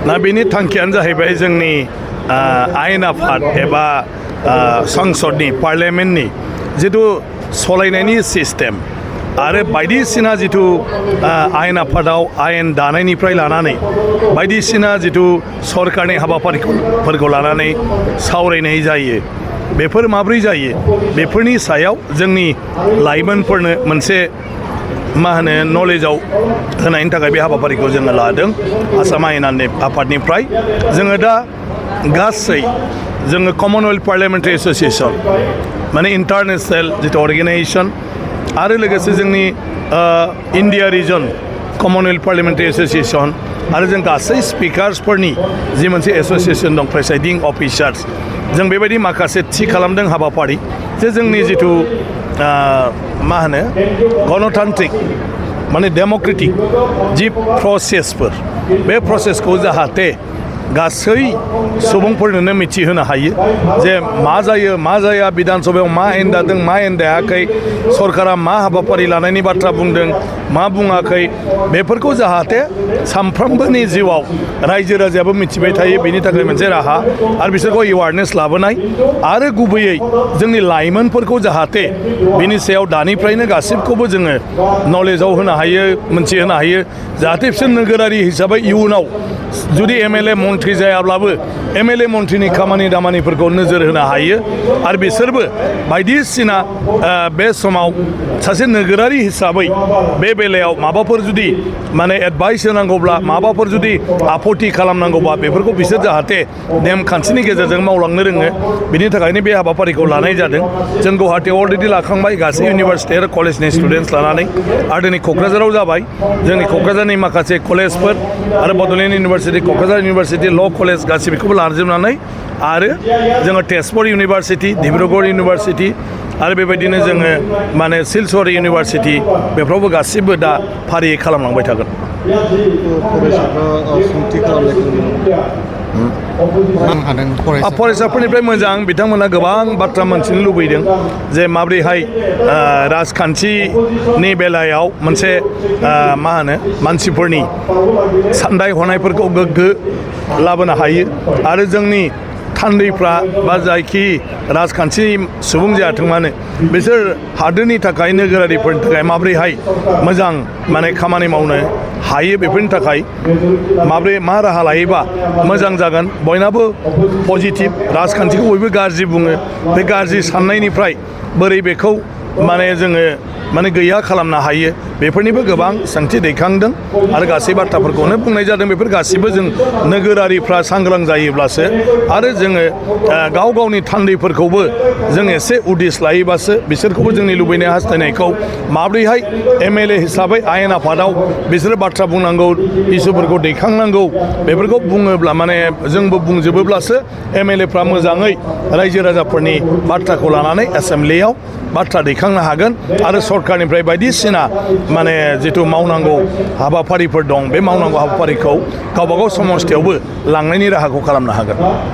दा बेनि थांखियानो जाहैबाय जोंनि आयेन आफाद एबा संसदनि पार्लियामेन्टनि जिथु सलायनायनि सिस्टेम आरो बायदिसिना जिथु आयेन आफादाव आयेन दानायनिफ्राय लानानै बायदिसिना जिथु सरकारनि हाबाफारिफोरखौ लानानै सावरायनाय जायो बेफोर माब्रै जायो बेफोरनि सायाव जोंनि लाइमोनफोरनो मोनसे नलेजाव होनायनि थाखाय बे हाबाफारिखौ जोङो लादों आसाम आयेन आफादनिफ्राय जोङो दा गासै जोङो कमनवेल्थ पार्लियामेन्टारि एस'सिएशन माने इन्टारनेशनेल जिथु अर्गेनाइजेशन आरो लोगोसे जोंनि India region commonwealth parliamentary association आरो जों गासै स्पिकार्सफोरनि जि मोनसे एस'सिएशन दं प्रेसाइडिं अफिसार्स जों बेबायदि माखासे थि खालामदों हाबाफारि जे जोंनि जिथु गणतान्त्रिक माने डेम'क्रेटिक जि प्रसेसफोर बे प्रसेसखौ जाहाथे गासै सुबुंफोरनो मिथिहोनो हायो जे मा जायो मा जाया बिधान सभायाव मा आयेन दादों मा आयेन दायाखै सरकारा मा हाबाफारि लानायनि बाथ्रा बुंदों मा बुङाखै बेफोरखौ जाहाथे सानफ्रोमबोनि जिउआव रायजो राजायाबो मिथिबाय थायो बेनि थाखाय मोनसे राहा आरो बिसोरखौ एवारनेस लाबोनाय आरो गुबैयै जोंनि लाइमोनफोरखौ जाहाथे बिनि सायाव दानिफ्रायनो गासिबखौबो जोङो नलेजाव होनो हायो मोनथिहोनो हायो जाहाथे बिसोर नोगोरारि हिसाबै इयुनाव जुदि एमएलए मन्थ्रि जायाब्लाबो एमएलए मन्थ्रिनि खामानि दामानिफोरखौ नोजोर होनो हायो आरो बिसोरबो बायदिसिना बे समाव सासे नोगोरारि हिसाबै बे बेलायाव माबाफोर जुदि एडभाइस होनांगौब्ला माबाफोर जुदि आपत्ति खालामनांगौबा बेफोरखौ बिसोर जाहाथे नेमखान्थिनि गेजेरजों मावलांनो रोङो बिनि थाखायनो बे हाबाफारिखौ लानाय जादों जों गुवाहाटीआव अलरेडि लाखांबाय गासै इउनिभार्सिटि आरो कलेजनि स्टुडेन्टस लानानै आरो दिनै क'क्राझाराव जाबाय जोंनि क'क्राझारनि माखासे कलेजफोर आरो बड'लेण्ड इउनिभार्सिटि क'क्राझार इउनिभार्सिटि ल' कलेज गासिबोखौबो लाजोबनानै आरो जोङो तेजपुर इउनिभार्सिटि डिब्रुगड़ इउनिभार्सिटि आरो बेबायदिनो जोङो सिलचर इउनिभार्सिटि बेफोरावबो गासिबो दा फारियै खालामलांबाय थागोन फरायसाफोरनिफ्राय मोजां बिथांमोना गोबां बाथ्रा मोनथिनो लुबैदों जे माब्रैहाय राजखान्थिनि बेलायाव मोनसे मानसिफोरनि साननाय हनायफोरखौ गोग्गो लाबोनो हायो आरो जोंनि थान्दैफ्रा बा जायखि राजखान्थि सुबुं जायाथों मानो बिसोर हादोरनि थाखाय नोगोरारिफोरनि थाखाय माब्रैहाय मोजां खामानि मावनो हायो बेफोरनि थाखाय मा राहा लायोबा मोजां जागोन बयनाबो पजिटिभ राजखान्थिखौ बयबो गाज्रि बुङो बे गाज्रि साननायनिफ्राय बोरै बेखौ जोङो गैया खालामनो हायो बेफोरनिबो गोबां सोंथि दैखांदों आरो गासै बाथ्राफोरखौनो बुंनाय जादों बेफोर गासिबो जों नोगोरारिफ्रा सांग्रां जायोब्लासो आरो जोङो गाव गावनि थान्दैफोरखौबो जों एसे उदिस लायोबासो बिसोरखौबो जोंनि लुबैनाय हास्थायनायखौ माब्रैहाय एमएलए हिसाबै आयेन आफादाव बिसोरो बाथ्रा बुंनांगौ इसुफोरखौ दैखांनांगौ बेफोरखौ बुङोब्ला जोंबो बुंजोबोब्लासो एमएलएफ्रा मोजाङै रायजो राजाफोरनि बाथ्राखौ लानानै एसेम्ब्लियाव बाथ्रा दैखांनो हागोन आरो सरकारनिफ्राय बायदिसिना जिथु मावनांगौ हाबाफारिफोर दं बे मावनांगौ हाबाफारिखौ गावबागाव समस्थियावबो लांनायनि राहाखौ खालामनो हागोन